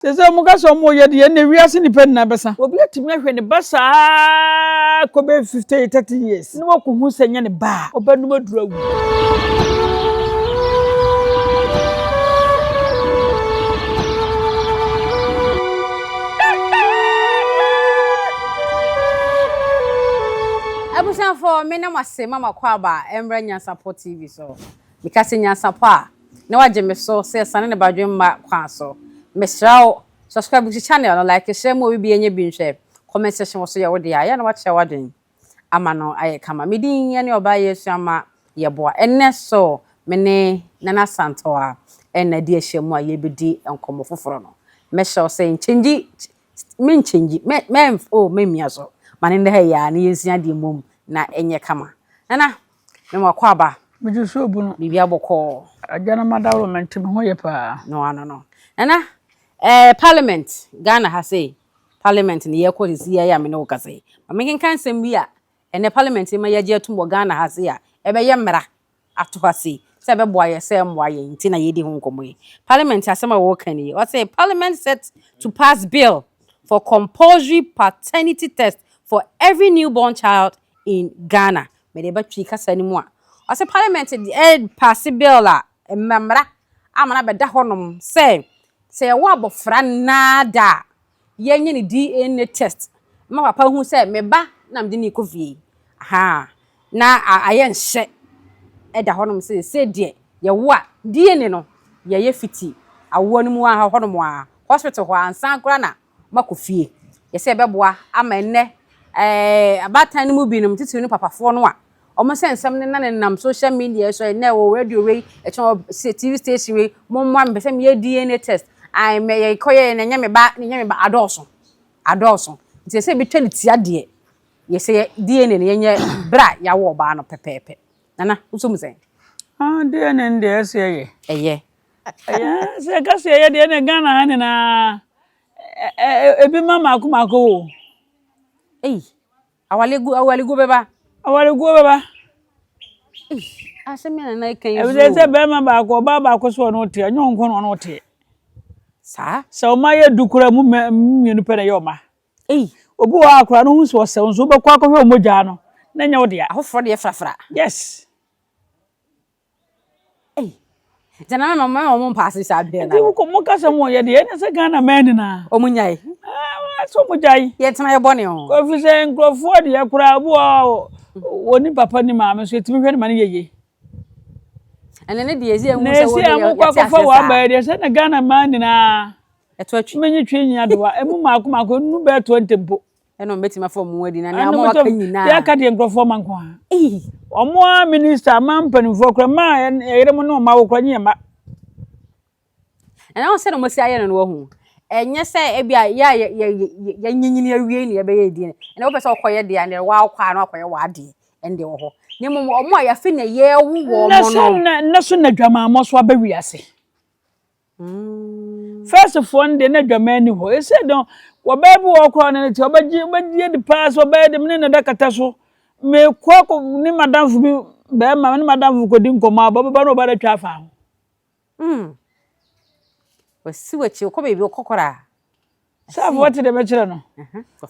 Te sɛ wɔn ka sɛ wɔn yɛ deɛ ɛnna wiase nipa nyinaa bɛsa. Obi atumi ahwɛ ne ba saa kɔ bɛyɛ 50, 30 years na wakɔhu sɛ ɛnyɛ ne ba a, ɔbɛnom aduru awu. Abusuafoɔ me na mo ase ma makɔ aba ɛmmra Nyansapɔ TV so. Meka sɛ nyansapɔ a, na wagye me so sɛ sane ne badwemma kwan so. Mesrɛ wo, subscribe to channel no, like, share ma obi biara nyɛ bi nhwɛ. Comment section wɔ so yɛ wo dea, yɛ a na wakyerɛ w'adwene ama no ayɛ kama. Me din ne Ɔbaa Yesu Ama Yɛboa. Ɛnnɛ so me ne Nana Asantewaa na adi ahyia mu a yɛrebɛdi nkɔmmɔ foforɔ no. Mɛhyɛ wo sɛ nkyɛngyi, menkyɛngyi, mɛ, mɛ, oh, mɛmmia so. Ma ne nnɛ ha yi ara na yɛnsua adeɛ mmom na ɛnyɛ kama. Nana, Me wakɔ aba. Megye so obu no. Biribi abɔkɔɔ. Agya no madaworo me nti me ho yɛ paa. No ano no. Nana, eh, parliament, Ghana ha sei, parliament ne yɛkɔ sisi yɛ a me ne wo kasa yi. Ma menkenkan nsɛm bi a ɛnɛ parliament ma yɛagye atum wɔ Ghana ha sei a ɛbɛyɛ mmara ato ha sei sɛ ɛbɛboa yɛ sɛ ɛmmoa yɛn nti na yɛdi ho nkɔmmɔ yi. Parliament asɛm a wɔka ni. Ɔse parliament set to pass bill for compulsory paternity test for every newborn child in Ghana. Mede ba Twi kasa no mu a, ɔse parliament paase bill a mmara ama no abɛda hɔnom sɛ sɛ yɛwɔ abɔfra naa da a, yɛnyɛ ne DNA test ma papa hu sɛ me ba na mede no rekɔ fie. Ahaa, na ayɛ nhyɛ da hɔnom sɛ sɛ deɛ yɛwo a DNA no yɛyɛ fiti awoɔ no mu hɔnom a, hospital hɔ ansa koraa na Moakɔ fie. Yɛ sɛ ɛbɛboa ama ɛnnɛ ɛɛ abaatan no mu binom, titiriw ne papafoɔ no a wɔn sɛ nsɛm no na nenam social media so, ɛnnɛ wɔ radio wei, ɛkyɛn wɔ TV station wei, mommoa me, mepɛ sɛ meyɛ DNA test, ae mɛ yɛkɔyɛɛ no ɛnyɛ me ba, ɛnyɛ me ba, adɔɔso, adɔɔso. Nti ɛsɛ sɛ ebi twa ne ti adeɛ, yɛ sɛ yɛ DNA no yɛnyɛ berɛ a yɛawo ɔbaa no pɛpɛɛpɛ. Nana, wosɔ mu sɛn? Ah, DNA no deɛ ɛsɛ ɛyɛ. Ɛyɛ. Ɛyɛ, sɛ yɛka sɛ ɛyɛ deɛ ɛnna Ghana ha nyinaa Ebi ma mako mako o. Ei, awalegu awalegu bɛba. Awaleguo bɛba. Ei, asɛm yɛn nana ka yi so. Ɛfisɛ sɛ bɛrima baako ɔbaa baako so ɔno teɛ ɛnyɛ ɔnko na ɔno teɛ. Saa. Sɛ ɔma yɛ du koraa mu mmienu pɛ na ɛyɛ ɔma. Ei. Obi wɔ hɔ akora no ho sɛ ɔsɛ nso wobɛkɔ akɔhwɛ ɔmogyaa no na ɛnyɛ wo dea. Afoforɔ deɛ frafra. Yes. Ei, nti na mɛma mɛma wɔn mpaase saa bere na. Nti wokɔ mo kasa mu yɛ deɛ ɛna sɛ Ghana mɛn nyinaa. Wɔn nyae. Ɛɛ sɛ wɔn gyae. Yɛn tena yɛ bɔne ho. Kofi sɛ nkurɔfoɔ deɛ koraa obi wɔ wɔ ni papa ni maame so etumi hwɛ ne ma ne yɛ yie. Ɛnna ne deɛ esi ehu sɛ wɔn deɛ yɛte aseɛ saa. Na esi a mo kɔ akɔfa wɔ aba yɛ deɛ sɛ na Ghana mmaa nyinaa. Ɛto atwi. Menyi twi nyina doa emu mako mako enu bɛyɛ 20 mpo. Ɛna wɔn bɛtumi afa wɔn adi na nea wɔn aka nyinaa. Deɛ aka deɛ nkurɔfoɔ ma nko ara. Wɔn a minista ama mpanimfoɔ kora mmaa yɛyere mo ne wɔn awo kora nye yɛn mma. Ɛna wɔn sɛ na wɔn asi ayɛ no no wɔn ho. Ɛnyɛ sɛ ebi a yɛ a yɛ yɛ yɛnyinyini awie na yɛbɛyɛ edi no. Ɛna wɔpɛ sɛ ɔkɔyɛ deɛ ɛna wɔakɔ a na wakɔyɛ w'adeɛ ɛna ɛwɔ hɔ. Na mmom wɔn a yɛafe na yɛrewo wɔn no. Nnɛ so na adwamammɔ so aba wiase. First foɔ no deɛ na adwaman ni hɔ. Ɛsɛ dɔn ɔbaa bi wɔ hɔ koraa ɔne ne te ɔbɛgye ɔbɛgye adi paa sɛ ɔbɛyɛ de me ne ne da kata so. Mekɔ akɔ ne madamfo bi bɛrima ne madamfo kɔdi nkɔmmɔ a ɔbɛba na ɔba no atwa afa ho. Mm. Wasi w'akyi ɔkɔ baabi ɔkɔ koraa. Sɛ afei wɔte deɛ mɛkyerɛ no.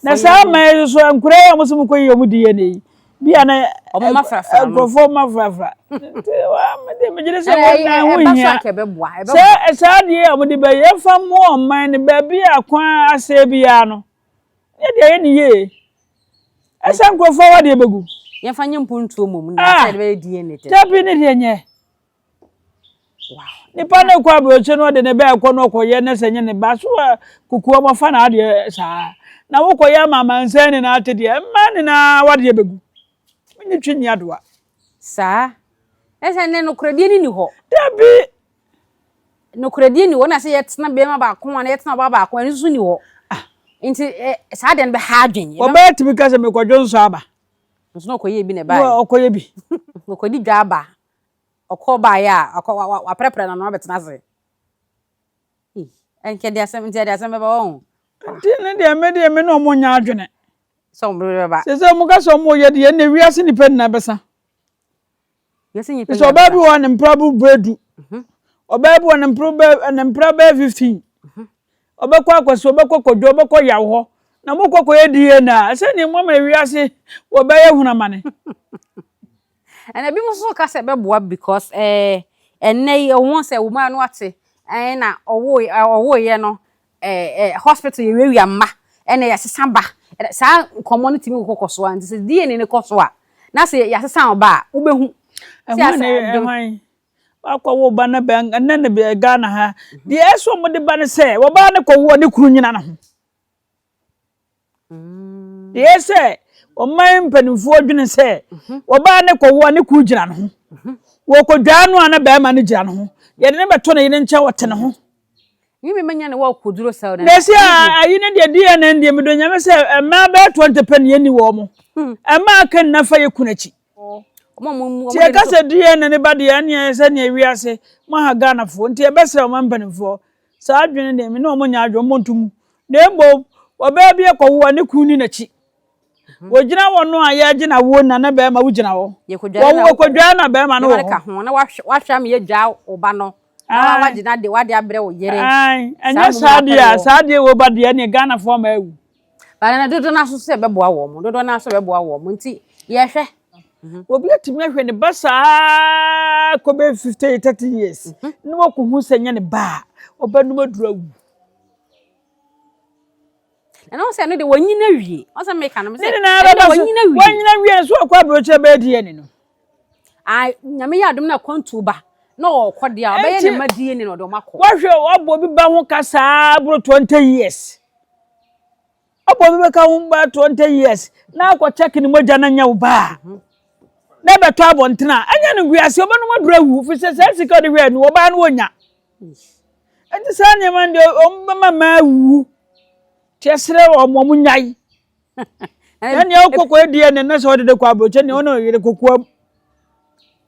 Na saa mmaa yi nso nkora yi a wɔn sɛ wɔkɔ yi wɔn di yɛ ne yi bi a na nkurɔfoɔ ma frafra. Nti wɔn megye di sɛ wɔn nan ho hia. Sɛ saa adeɛ a wɔde bɛyɛ yɛmfa mmoa ɔman no baabi a kwan asɛe biara no yɛ deɛ yɛ ne yie. Ɛsɛ nkurɔfoɔ wɔ deɛ bɛgu. Yɛmfa nyɛ mpuntuo mmom na sɛ yɛde bɛyɛ DNA test. Dabi ne deɛ nyɛ. Nipa no kɔ aburokyi no ɔde ne ba ɛkɔ no ɔkɔyɛ ne sɛ nye ne ba so a kukuo ɔmɔfa na adeɛ saa na wokɔyɛ ama amansan nyinaa te deɛ mmaa nyinaa wadeɛ bɛgu menye twi nyi adoa. Saa ɛsɛ ne nokorɛdie no ni hɔ. Dabi. Nokorɛdie ni hɔ na sɛ yɛtena bɛrima baako a na yɛtena ɔbaa baako ɛno nso ni hɔ. Ah. Nti saa deɛ no bɛha adwen. Ɔbaa tumi ka sɛ mekɔdwo nsɔ aba. Nso na ɔkɔyɛ bi na ɛbaeɛ. Ɔkɔyɛ bi. Ɔkɔdi dwa aba. Ɔkɔ baeɛ a, ɔkɔ wa wa waprɛprɛ n'ano abɛtena ase. Ei, ɛnka ɛde asɛm nti ɛde asɛm bɛba wɔn. Nti ne deɛ me deɛ me ne ɔmo nyɛ adwene. Sɛ ɔmo bɛba. Sɛ sɛ ɔmo ka sɛ ɔmo yɛ deɛ ɛnna wiase nipa nyinaa bɛsa. Wiase nipa Sɛ nyinaa ɔbaa bi bɛsa. wɔ hɔ a ne mpra bu bɛyɛ du. Ɔbaa bi wɔ ne mpra bɛyɛ ne mpra bɛyɛ 15. Ɔbɛkɔ Akwasi, ɔbɛkɔ Kwadwo, ɔbɛkɔ Yaw hɔ. Na mokɔ kɔyɛ DNA a, sɛdeɛ moama wiase wɔbɛyɛ hunu amane. Ɛna ebinom nso ka sɛ ɛbɛboa because ɛɛ ɛnnɛ yi wɔn sɛ wɔn ano ate ɛn na ɔwo ɔwoeɛ no ɛɛ hospital yɛwiawia mma ɛna yɛsesa ba saa nkɔmmɔ no tumi kɔkɔ so a nti sɛ DNA no kɔ so a na sɛ yɛasesa wo ba a wobɛhu. Ɛhwan ne ɛhwan wakɔ wo ba no bɛn ɛnɛ ne bɛ Ghana ha deɛ ɛsɛ wɔn de ba no sɛ wɔbaa no kɔ woɔ ne kunu nyina ne ho. Deɛ sɛ ɔman mpanimfoɔ dwene sɛ ɔbaa no kɔwo a ne kunu gyina ne ho. Wɔkɔdwaa no a na barima no gyina ne ho. Yɛde no bɛto ne yere nkyɛn ɔte ne ho. Na ɛsi a ayi ne deɛ DNA deɛ medɔ nyame sɛ mmaa bɛyɛ 20 pɛ ne yɛnni wɔn mo. Mmaa aka nyina fa yɛ kunu akyi. Nti yɛka sɛ DNA ne ba deɛ ɛneɛ sɛ neɛ wiase moaha Ghanafoɔ nti yɛbɛsrɛ ɔman mpanimfoɔ Saa adwene no deɛ, me ne wɔn nyɛ adwene, wɔnto mu. Na mmom, ɔbaa bi akɔwo a ne kunu nni n'akyi. Wɔgyina hɔ no a yɛregye no awoɔ na na bɛrima wogyina hɔ. Wɔwo wɔkɔdwaa na bɛrima no wɔ hɔ. Ka ho na wahwɛ ama yɛadwaa wo ba no na wagye no ade wade abrɛ wo yere. Ɛnyɛ saa deɛ a saa deɛ wɔ ba deɛ ɛneɛ Ghanafoɔ ama awu. Ba na dodoɔ no ara nso sɛ ɛbɛboa wɔn, dodoɔ no ara nso ɛbɛboa wɔn nti yɛhwɛ. Obi atumi ahwɛ ne ba saa kɔ bɛyɛ 50 30 years na wakɔhu sɛ nyɛ ne ba a, ɔbɛnom aduru awu. Ɛna wɔn sɛ ɛno de wɔnyin awie. Wɔn sɛ meka no sɛ ne nyinaa bɛba so wɔnyin awie so akɔ aburokyerɛ bɛyɛ DNA no. Ah, nyame yɛ adom na kwantu ba na ɔkɔ deɛ a ɔbɛyɛ ne mma DNA na ɔde wɔn akɔ. Wɔhwɛ wɔabɔ obi ba ho ka saa boro 20 years. Ɔbɔ obi bɛka ho ba 20 years na akɔ check ne mogya na nyɛ wo ba a. Na ɛbɛtɔ abɔnten a ɛnyɛ no guase ɔbɛnom aduru awu fi sɛ saa sika ɔde hwɛ no ɔbaa no wɔnya. Nti saa nneɛma no deɛ wɔn bɛma mmaa awuwu. Nti ɛsrɛ wɔn wɔn nyae. Na nea ɔkɔ kɔ DNA na sɛ ɔde de kɔ aburokyɛ nea ɔne ɔyere kokoam.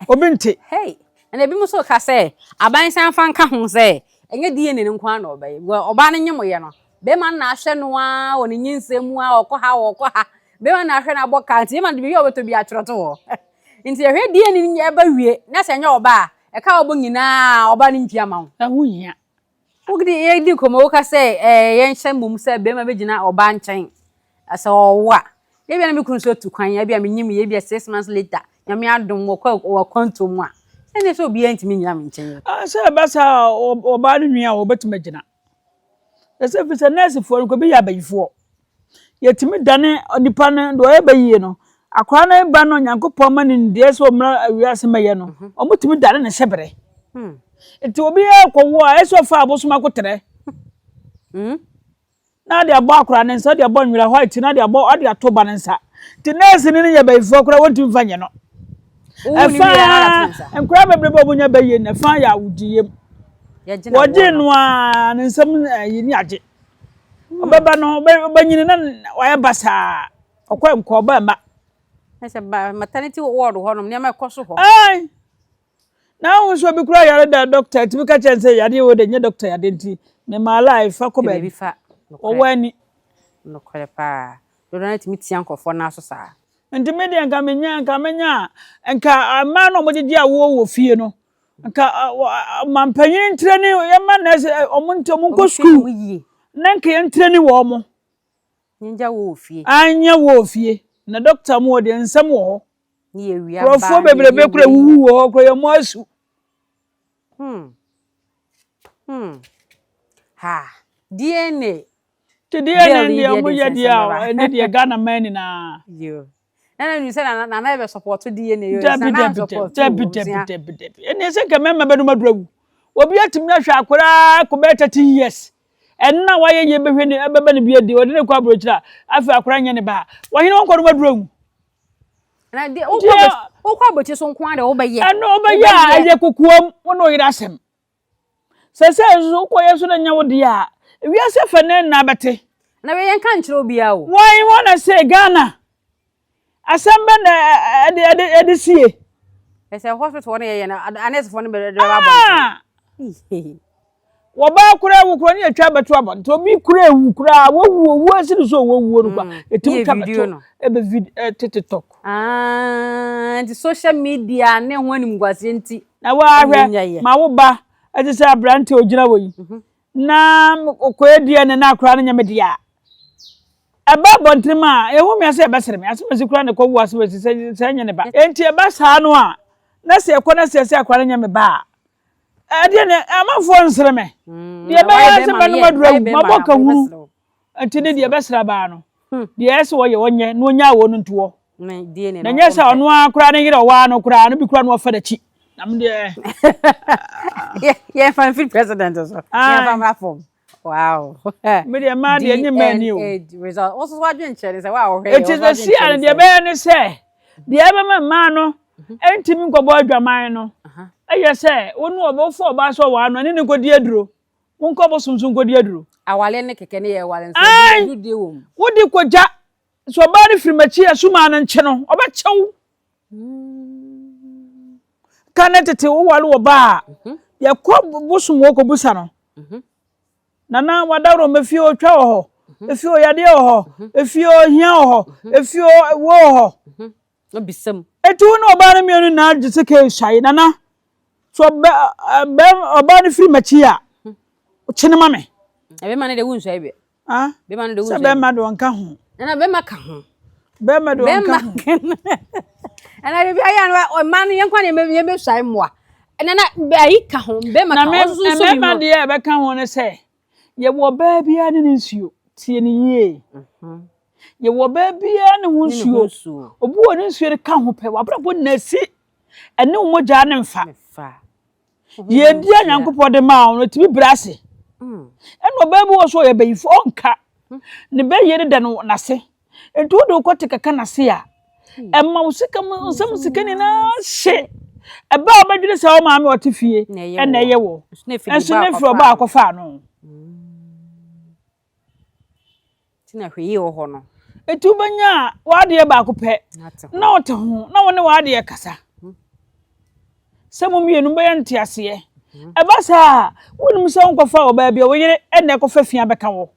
Obi nte. Hey, ɛna ebinom nso ka sɛ aban san fa nka ho sɛ ɛnyɛ DNA no nko ara na ɔbɛyɛ. Ɔbaa no nyemoyɛ no, bɛrima no na ahwɛ no ara wɔ ne nyinsɛn mu a ɔkɔ ha ɔkɔ ha. Bɛrima no na ahwɛ no abɔ ka nti bɛrima no de biribi a ɔbɛtɔ bi atwerɛ to hɔ. Nti yɛhwɛ DNA no ɛba wie na sɛ ɛnyɛ ɔbaa a, ɛka a ɔbɔ nyinaa ɔbaa no ntua ma wo. Ɛho hia. Wode yɛdi nkɔmmɔ woka sɛ ɛɛ yɛnhyɛ mmom sɛ bɛrima bɛgyina ɔbaa nkyɛn sɛ ɔwo a. Ebia na me kunu nso atu kwan, ebia menyim yɛ, ebia 6 months later, Nyame adom wɔkɔ wɔ akwantuo mu a, ɛnneɛ sɛ obiara ntumi nnyina me nkyɛn. Ah, sɛ ɛba saa a, ɔbaa no nua a wɔbɛtumi agyina. Ɛsɛ fi sɛ nɛɛsefoɔ no kɔ bi yɛ abayifoɔ. Yɛtumi dane nipa no deɛ ɔyɛ bɛyie no, akwadaa no ba no Nyankopɔn ma no nimdeɛ sɛ ɔmmra wiase mmɛyɛ no, wɔtumi dane ne hyɛberɛ. Nti obi kɔwo a, ɛsɛ ɔfa abosom akoterɛ. Na ade abɔ akwadaa ne nsa, ade abɔ nwera white na ade abɔ ade ato ba ne nsa. Nti nɛɛse no ne yɛ bayifoɔ koraa wɔntumi mfa nyɛ no. Ɛfa nkwadaa bebrebe a wɔnya bɛyie no, ɛfa yɛ awodiyam. Wɔgye no a ne nsam ayi ne agye. Ɔbɛba no ɔbɛnyini na wayɛ basaa. Ɔkɔ nkɔ ɔba mma. Ɛsɛ maternity ward hɔ nom nneɛma ɛkɔ so hɔ. Ae. Na ahu sɛ obi kura yare da doctor tumi ka kyerɛ sɛ yadeɛ wɔ de nyɛ doctor yadeɛ nti mema life fa kɔ baabi. Wɔwɔ ani. Nokorɛ paa. Dodoɔ no tumi tia nkurɔfoɔ nan so saa. Nti me deɛ nka menya nka menya a nka mmaa no a wɔgyegye awoɔ wɔ fie no nka ɔmampanyin ntrɛni yɛma nɛɛse ɔmo nti ɔmo nkɔ sukuu na nka yɛntrɛni wɔn mo. Nyɛ wɔ wɔ fie. Anyɛ wɔ wɔ fie na dɔkta mu wɔ deɛ nsɛm wɔ hɔ. Nkurɔfoɔ bebrebe kura wuwu wɔ hɔ kura yɛn mo asu. Hmm. Ha. DNA. Ti DNA deɛ ɔmo yɛ deɛ a ɛne deɛ Ghana man nyinaa. Yo. Na na nim sɛ na na na yɛbɛ support DNA yo. Dabi dabi dabi dabi dabi dabi. Ɛne sɛ nka mɛma bɛnum aduru awu. Obi atumi ahwɛ akwadaa kɔ bɛyɛ 30 years. Ɛno na wayɛ yie bɛhwɛ ne ɛbɛba ne bi adi ɔde ne kɔ aburokyire a afei akwadaa nyɛ ne ba a wɔhene wɔn kɔ no aduru awu. Na de wokɔ wokɔ aburokyire so nko ara de wobɛyɛ. Ɛno wobɛyɛ a ɛyɛ kokoam wo ne oyere asɛm. Sɛ sɛ nso wokɔyɛ so na nya wo deɛ a wiase fɛ ne nna bɛte. Na wei yɛnka nkyerɛ obiara o. Wɔn wɔn na sɛ Ghana asɛm bɛ na ɛde ɛde ɛde sie. Ɛsɛ hospital no yɛyɛ no anɛsfoɔ no bɛde bɛba abɔnten. Wɔbaa koraa wu koraa ne yɛtwa bɛto abɔnten obi koraa ewu koraa wɔwu owu asi ne so wɔwuo no koraa mm. ɛtumi twa bɛto ɛbɛ vid tete talk. Ah, nti social media ne ho animguaseɛ nti. Na wɔahwɛ ma wo ba ɛte sɛ aberante ogyina wɔ yi. Mhm. Na ɔkɔyɛ DNA na akwadaa no nyɛ me dea a, ɛba abɔntene mu a, ɛho mia sɛ ɛbɛsere me. Asɛm asi koraa na ɛkɔwu asɛm asi sɛ sɛ ɛnyɛ ne ba. Enti ɛba saa no a, na sɛ ɛkɔ na sɛ ɛsɛ akwadaa no nyɛ me ba a, ɛdeɛ ne amanfoɔ nsere me. Deɛ ɛbɛyɛ ara sɛ mɛnom aduru awu, mabɔ ka hunu. Nti ne deɛ ɛbɛsra baa no, deɛ ɛyɛ sɛ ɔyɛ ɔnyɛ na ɔnya wɔ no ntoɔ. Na nyɛ sɛ ɔno ara koraa ne yerɛ ɔwaa no koraa no bi koraa na ɔfa n'akyi. Na me deɛ. Yɛmfa mfiri president so. Yɛmfa mmra fam. Wow. Me deɛ mmaa deɛ nye mmaa ni o. Result. Wo so wadwen kyerɛ ne sɛ wa wɔhwɛ yɛ. Eti sɛ si a deɛ ɛbɛyɛ ne sɛ deɛ ɛbɛma mmaa no ntumi nkɔbɔ adwaman no ɛyɛ sɛ wo ne ɔbɔfo ɔbaa sɛ ɔwaa no ɛne ne nkɔdi aduro. Monkɔ bosom so nkɔdi aduro. Awale ne kɛkɛ ne yɛ wale nso aduro die wɔ mu. Wode kɔgya sɛ ɔbaa no firi m'akyi a sumaa no nkye no ɔbɛkyɛ wo. Ka ne tete wowale wɔ baa a mhm. yɛkɔ bosom hɔ kɔbusa no. Mhm. Nana wadaworo ma fie otwa wɔ hɔ, mhm. efie oyadeɛ wɔ hɔ, efie ohia wɔ hɔ, efie wo wɔ hɔ. Bisa mu. Eti wo ne ɔbaa no mmienu nyinaa gye sɛ kee suae. Nana, sɛ ɔbɛ bɛ ɔbaa no firi m'akyi a, kye no ma me. Na bɛrima no de wonsuae bi. Ah? Bɛrima no de wonsuae. Sɛ bɛrima de ɔnka ho. Nana bɛrima ka ho. Bɛrima de ɔnka ho. Nana biribi ayɛ no mmaa no yɛn kwan yɛn bɛsuae mmoa. Nana ayi ka ho bɛrima ka ho. Na mmarima deɛ ɛbɛka ho ne sɛ Yɛwɔ ɔbaa biara ne ne nsuo. Tie no yie. Mhm. Yɛwɔ ɔbaa biara ne ho nsuo. Obi wɔ ne nsuo no ka ho pɛ, w'abrabɔ nyinaa si. Ɛne wo mogya ne mfa. Yɛdi a Nyankopɔn de maa wo no, ɛtumi brɛ ase. Mm. Ɛna ɔbaa bi wɔ so ɔyɛ bayifo, ɔnka. Mm. Ne bɛyie no da no n'ase. Nti wode wo kɔte kɛkɛ n'ase a, ɛma wo sika mu nsɛm sika nyinaa hye. Ɛbɛ a wobɛdwene sɛ wo maame ɔte fie ɛna ɛyɛ wɔ. Ɛnso ne firi ɔbaa akɔfaa no. Nti na hwɛ yie wɔ hɔ no. Nti wobɛnya w'adeɛ baako pɛ na wote ho na wo ne w'adeɛ kasa. Sɛ mo mmienu bɛyɛ nteaseɛ. Ɛba saa a, wonim sɛ wonkɔfa ɔbaa bi a wo yere ɛna ɛkɔfa fi abɛka wo.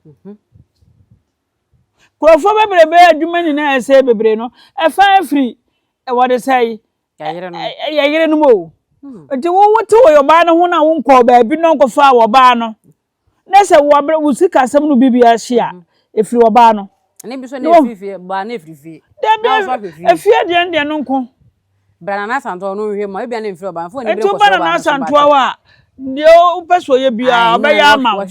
Nkurɔfoɔ bebrebe adwuma nyinaa ɛsɛe bebree no, ɛfa afiri wɔde sɛe yɛyerenom o. Hmm. Nti wo wote wɔ ɔbaa no ho na wonkɔɔ baabi na ɔnkɔfaa wɔ ɔbaa no na sɛ wɔabrɛ wo sika asɛm no biribi ahye a hmm. ɛfiri ɔbaa no. Ɛne bi so na ɛfiri fie baa na ɛfiri fie. Dabi efie deɛ deɛ no nko. Bra Nana Asantewa no nhwɛ mu a, ebia na mfiri ɔbaa no. Fo ani bere kɔsɔ ɔbaa no so ba. Nti woba Nana Asantewa hɔ a, deɛ wopɛ sɛ ɔyɛ biara ɔbɛyɛ ama wo.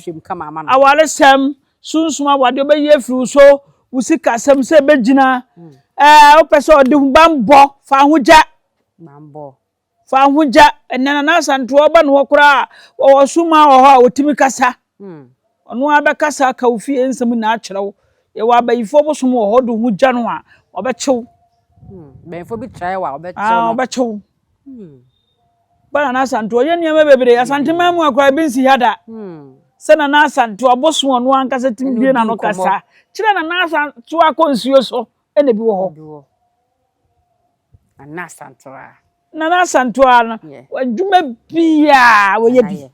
Awaresɛm, sunsum awadeɛ ɔbɛyi afiri wo so, wo sikasɛm sɛ ɛbɛgyina, ɛɛ wopɛ sɛ ɔde ho banbɔ, fa ho gya. Banbɔ. Fa ho gya. Ɛnɛ Nana Asantewa ɔba ne hɔ koraa a, wɔwɔ suma wɔ hɔ a ɔtumi kasa. Ɔno ara bɛkasa aka wo fie nsɛm nyinaa akyerɛ wo. Yɛwɔ abayifoɔ bosom wɔ hɔ, wode wo ho gya no a, ɔbɛkye wo. Bɛnfo bi trae wa, ɔbɛkye no. Ɔbɛkye wo. Ba Nana Asantewa, ɔyɛ nneɛma bebree. Asanteman mu akora ebi nsi ha da. Sɛ Nana Asantewa bosom ɔno ankasa tumi bue n'ano kasa kyerɛ Nana Asantewa kɔ nsuo so, ɛna ebi wɔ hɔ. Nana Asantewa. Nana Asantewa no, adwuma biara wɔyɛ bi.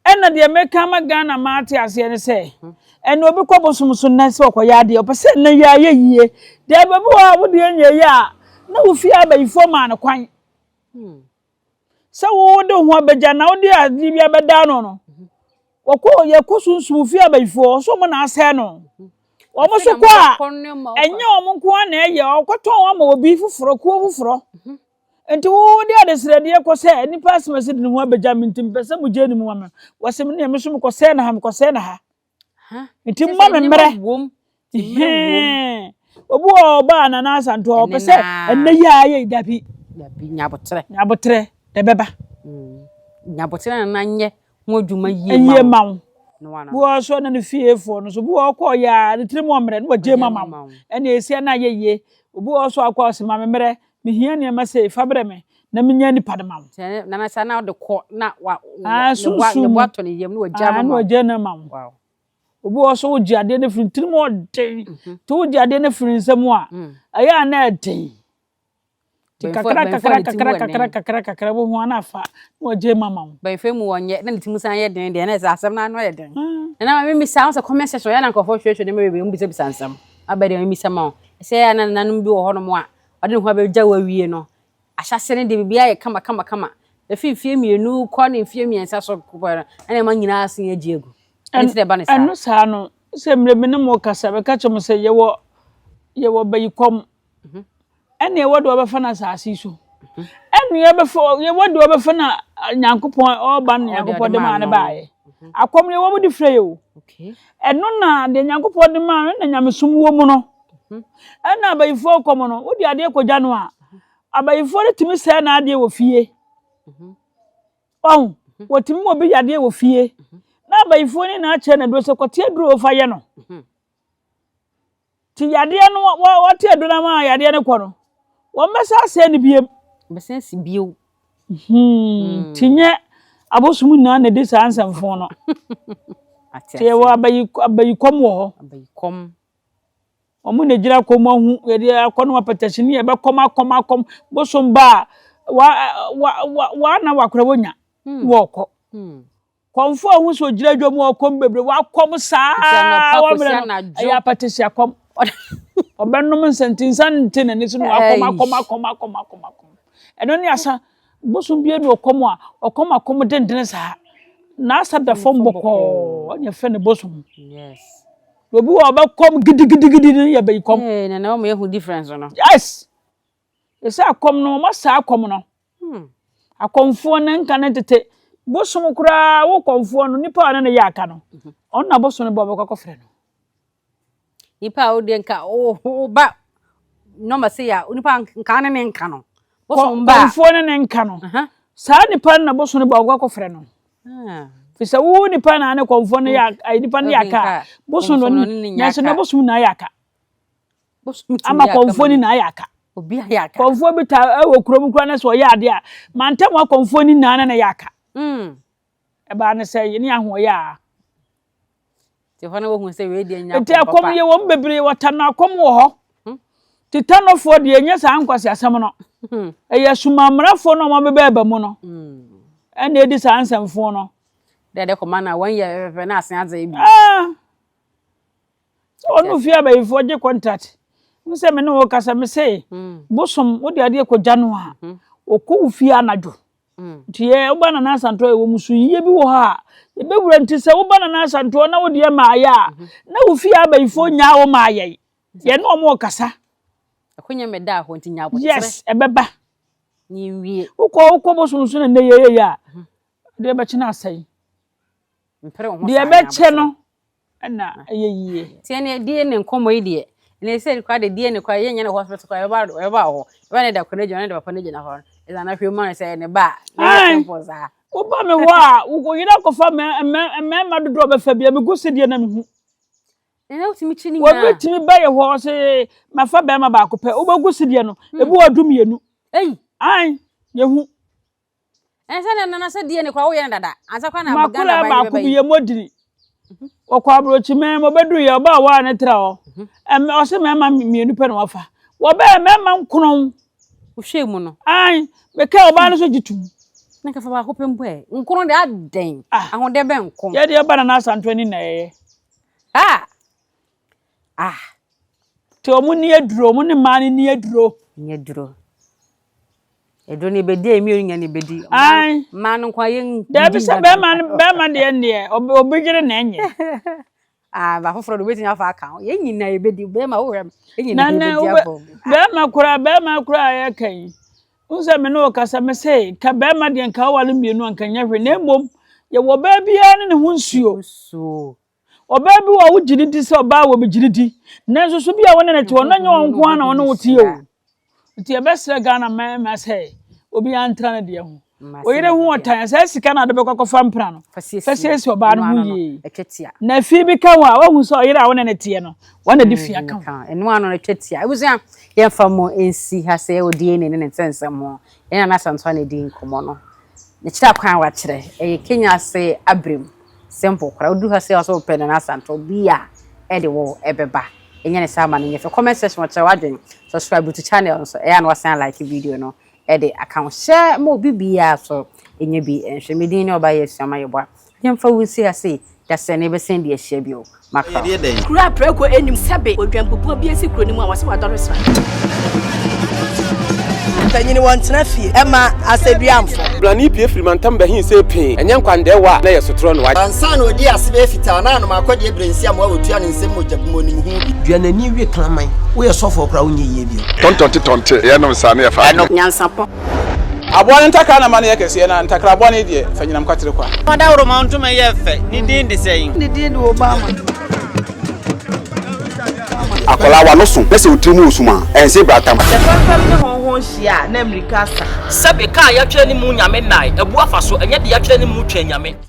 Ɛna deɛ meka ama Ghana ma ate aseɛ ne sɛ, ɛnna obi kɔ bosom so nnɛ sɛ ɔkɔyɛ adeɛ, ɔpɛ sɛ nnɛ yi ayɛ yie. Deɛ baabi wɔ hɔ a wo deɛ nyɛ yie a, na wo fie abayifoɔ maa no kwan sɛ wo de wo ho abɛgya na wode adeɛ bi abɛda no no. Wɔkɔ yɛkɔ sunsum fie abayifoɔ so wɔn na asɛe no. Wɔn so kɔ a, ɛnyɛ wɔn nko ara na ɛyɛ, ɔkɔtɔn ama obi foforɔ, kuo foforɔ. Enti wo de adesrɛdeɛ kɔ sɛ, Nnipa asɛm asi de ne ho abɛgya me nti, mepɛ sɛ mogyae ne mu ma me. Wɔse me deɛ, me nso mekɔsɛe no ha, mekɔsɛe no ha. Nti mma me mmerɛ. Hee. Obi wɔ hɔ ɔba a Nana Asantewa ɔpɛ sɛ ɛnnɛ yi ara yɛ dabi. Dabi, nyabotrɛ. Nyabotrɛ, na ɛbɛba. Nyabotrɛ na nana nyɛ ho adwuma yie ma wo. Yie ma wo. Bi wɔ hɔ nso na ne fiefoɔ no nso, bi wɔ hɔ ɔkɔɔ yɛ a ne tirim wɔ mmerɛ na wagyae mu ama wo. Ɛnna ɛsi a na ayɛ yie. Obi wɔ hɔ nso a ɔkɔ a ɔse ma me mmerɛ, Mehia nneɛma sei, fa brɛ me na menya nipa de ma wo. Sɛ nana saa na ɔde kɔ na wa ah, ne bo atɔ ne yam na wagya ama wo. Na wagya no ama wo. Wow. Obi wɔ so wogye adeɛ no firi tirim ɔden. Mhm. Nti wogye adeɛ no firi nsam a, mm. ɛyɛ a na ɛden. Nti kakra kakra kakra kakra kakra kakra bo ho ana afa na wagye ma ma wo. Bɛnfɛ mu wɔnyɛ na ne tirim san yɛ den deɛ na ɛsɛ asɛm no ano yɛ den. Mm. Nana ma memisa wo sɛ comment section yɛ na nkurɔfoɔ hwehwɛ nneɛma bebree mu bisabisa nsɛm. Aba deɛ memisa ma wo. Ɛsɛ yɛ na nananom bi wɔ hɔnom a ɔde ne ho abɛgya wo awie no, ahyɛaseɛ no deɛ biribiara yɛ kama kama kama. Ɛfiri mfeɛ mmienu kɔ ne mfeɛ mmiɛnsa so kɔ no, na nneɛma nyinaa asen agye agu. Ɛno nti na ɛba no saa. Ɛno saa no, sɛ mmerɛ bi ne mo kasa bɛka kyerɛ mo sɛ yɛwɔ yɛwɔ bayikɔm mhm. ɛne ɛwɔ deɛ ɔbɛfa no asase yi so mhm. ɛne yɛbɛfa yɛwɔ deɛ ɔbɛfa no Nyankopɔn ɔba no Nyankopɔn de maa no baeɛ mhm. akɔm no yɛwɔ mo de frɛ yɛ o ɛno na deɛ Nyankopɔn de maa no na nyamesom wɔ mu no ɛna abayifoɔ kɔm no wode adeɛ kɔgya no a abayifoɔ no tumi sɛe n'adeɛ wɔ fie. Wahu? Wɔtumi ma obi yadeɛ wɔ fie, na abayifoɔ no nyinaa kyerɛ no aduro sɛ kɔte aduro fa yɛ no. Nti yadeɛ no wɔte aduro no ama yadeɛ no kɔ no, wɔbɛsa asɛe no biem. Bɛsɛn si bio. Nti nyɛ abosom nyinaa na ɛdi saa nsɛmfo no. Nti yɛwɔ abayikɔm wɔ hɔ. Abayikɔm. Wɔn na egyina kɔn mu ahu yɛde akɔ no apɛtɛsi ne yɛbɛkɔm akɔm akɔm bosom ba a wa wa wa wa na wakora wonya hmm. wɔkɔ. Hmm. Kɔmfo a ohun sɛ ogyina dwa mu ɔkɔm bebree wakɔm saa wɔmmerɛ no ɛyɛ apɛtɛsi akɔm. Ɔbɛnom nsa nti nsa nte n'ani so no wakɔm akɔm akɔm akɔm akɔm akɔm. Ɛno ne asa bosom bi enu ɔkɔm a ɔkɔm akɔm dendene saa. N'asa da fam bɔkɔɔ ɛna yɛfrɛ no bosom. Yes. Obi wɔ ɔbɛkɔm gidigidigidi no yɛ bɛyi kɔm. Ee na na wɔn ehu difference no. Yes. Ɛsɛ akɔm no wɔn asa akɔm no. Hmm. Akɔmfoɔ no nka ne tete bosom koraa wo kɔmfoɔ no nipa a ɔne ne yɛ aka no. Mhm. Ɔno na bosom no bɔ ɔbɛkɔ akɔfrɛ no. Nipa a wodeɛ nka wo ba nɔma se ya nipa nka ne ne nka no. Bosom ba. Kɔmfoɔ ne ne nka no. Saa nipa no na bosom no bɔ ɔbɛkɔ akɔfrɛ no. Fi sɛ wo nipa na ne kɔmfoɔ no yɛ ayi nipa no yɛ aka a bosom no nanso na bosom na ayɛ aka. Ama kɔmfoɔ no na ayɛ aka. Kɔmfoɔ bi ta ɛwɔ kurom kura na sɛ ɔyɛ adeɛ a mantam akɔmfoɔ no nyinaa na na yɛ aka. Ɛbaa no sɛ ne ahoɔyɛ a. Nti hɔ na wɔhu sɛ wei deɛ nya Nti akɔm yɛ wɔn bebree wɔ tano akɔm wɔ hɔ. Hmm. Nti tanofoɔ deɛ ɛnyɛ saa nkwasi asɛm no. Hmm. Ɛyɛ sumammarafoɔ no a wɔn abɛbɛ ɛba mu no. Hmm. Ɛna edi saa nsɛmfoɔ no. Dɛ dɛ kɔma na wɔn yɛ fɛfɛ na asen adze bi. Ah. Sɛ wɔn fie abayifoɔ gye contract. N sɛ me ne wo kasa me se bosom wode adeɛ kɔgya no a ɔkɔ wo fie anadwo. Nti yɛ woba Nana Asantewa yɛwɔ mu so yie bi wɔ hɔ a yɛbɛwura nti sɛ woba Nana Asantewa na wodeɛ maayɛ a na wo fie abayifoɔ nyaa wo maayɛ yɛne ɔmo ɔkasa. Ɛkɔnyɛ mɛda hɔ nti nya aboterɛ. Yes ɛbɛba. Yɛnwie. Wokɔ wokɔ bosom so na nnɛ yɛyɛ yɛ a deɛ ɛbɛkye no asɛe. Mpere wo ho Deɛ saa nya ɛbɛkyɛ aboterɛ. no na ɛyɛ yie. Nti ɛneɛ DNA nkɔmmɔ yi deɛ ɛneɛ sɛ koraa deɛ DNA koraa yɛnyɛ no hospital koraa yɛbɛba yɛbɛba wɔ hɔ yɛbɛba ne da kɔ n'agyina ne da papa n'agyina hɔ no ɛsɛ na hwɛ mu ano sɛ ɛyɛ ne ba a na ɛyɛ simple saa. Woba me hɔ a wo yere akɔfa mmarima dodoɔ ɔbɛfa bi a megu so deɛ na mehu. Ɛnna wotumi kyi ne nyinaa. Obi tumi ba yɛ hɔ ɔsɛ mafa bɛrima baako pɛ wobɛgu so deɛ no ebi wɔ du mmienu. Ei. Ae yɛhu. Ɛnsɛ na nana sɛ DNA koraa woyɛ no dada ansa koraa na Ghana Makora ban baako bɛba bi yi. yɛ modiri. Wɔkɔ aburokyi mɛn mo bɛduru yɛ ɔbaa waa ne tra hɔ. Mhm. Ɛmɛ ɔsɛ mɛɛma mmienu pɛ na wafa. Wɔbɛyɛ mɛɛma nkron. Wohwɛ mu no. Ae mekɛ ɔbaa no so gye tum. Na nka fa baako pɛ mpo ɛ. Nkron de adɛn? Ah. Ahoɔdɛ bɛ nko. Yɛ deɛ ba Nana Asantewa ni na yɛyɛ. Ah. Ah. Te ɔmo ni aduro, ɔmo ne mmaa no ni aduro. Ni aduro. Aduro no ebedi a emi nya na ebedi. Ae. Mmaa no nko a yɛn. Dabi sɛ bɛrima no bɛrima deɛ deɛ obi yere na ɛnyɛ. Ah, ba foforɔ de obetumi afa aka ho. Yɛn nyinaa yɛbɛdi bɛrima wohwɛ m. Yɛn nyinaa yɛbɛdi abɔ. Bɛrima koraa bɛrima koraa a yɛka yi. N sɛ me ne wo kasa me se ka bɛrima deɛ nka woware mmienu a nka nyɛ hwee na mmom yɛwɔ ɔbaa biara ne ne ho nsuo. Nsuo. Ɔbaa bi wɔ a wogye no di sɛ ɔbaa wɔ megye no di nanso so bi a wo ne no te hɔ na nyɛ wɔn nko ara na wɔne wo te o. Nti yɛbɛsrɛ Ghana mmarima sɛ obiara ntra ne deɛ ho. Oyere ho ɔtan a saa sika no a wode bɛkɔ akɔfa mpena no fa siesie ɔbaa no ho yie. Na fi bi ka ho a woahu sɛ ɔyere a wo ne no teɛ no wɔn na de fi aka ho. Ɛno ano no twa tia. Abusua yɛmfa mo nsi ha sɛ ɛwɔ DNA ne ne nsɛnsɛm ho. Yɛn Nana Asantewaa na ɛdi nkɔmmɔ no. Ne kyerɛ kwan a wakyerɛ ɛyɛ Kenya ase abrem. Simple koraa. Wodu ha sei a ɔsɛ wopɛ Nana Asantewaa obi a ɛde wo ɛbɛba. Ɛnyɛ ne saa ma no nyɛ fɛ. Comment section wɔkyerɛ w'adwene. Subscribe to channel nso ɛyɛ a na wasan like video no ɛde aka ho. Hyɛ ma obi biara so ɛnyɛ bi nhwɛ. Me din ne Ɔbaa Yɛ Asuama Yeboah. Yɛmfa wo nsi ha sei, dasani ne yɛbɛsan de ahyia bio. Makra. Kuro a prako nnim sɛbe odwanbubuo bi asi kuro no mu a wɔse wadɔre sra. Mpanyin wɔntena fie ɛma asɛduamfo. Brane pue firi mantam bɛhe sɛ pee, ɛnyɛ nkwandɛɛwa a na ɛyɛ sotorɔ no. Ansa na ɔdii ase bɛyɛ fitaa na anom akɔdeɛ berɛ nsi amoa wɔtua ne nsam mogya bum ɔnim ho bi. Dua n'ani we kraman. Woyɛ sɔfoɔ koraa wonyɛ yie bio. Tɔntɔnte tɔnte, yɛnom saa na yɛfa adwene. Nyansapɔ. Aboa no ntakra na ma no yɛ kɛseɛ, na ntakra bɔne deɛ, fa nyinam kwatere kwa. Ɔdawuroma ntoma yɛ fɛ, ne din de sɛn? Ne din de Obama. Akwadaa w'ano so na sɛ wo tiri mu wɔ sum a, ɛnse bratam. Sɛ fɛmfɛm ne hɔnhɔn hyia a, na mmirika asa. Sɛbe, ka a yɛatwerɛ ne mu Nyame nnae, abu afa so, ɛnyɛ deɛ yɛatwerɛ ne mu Twɛn Nyame.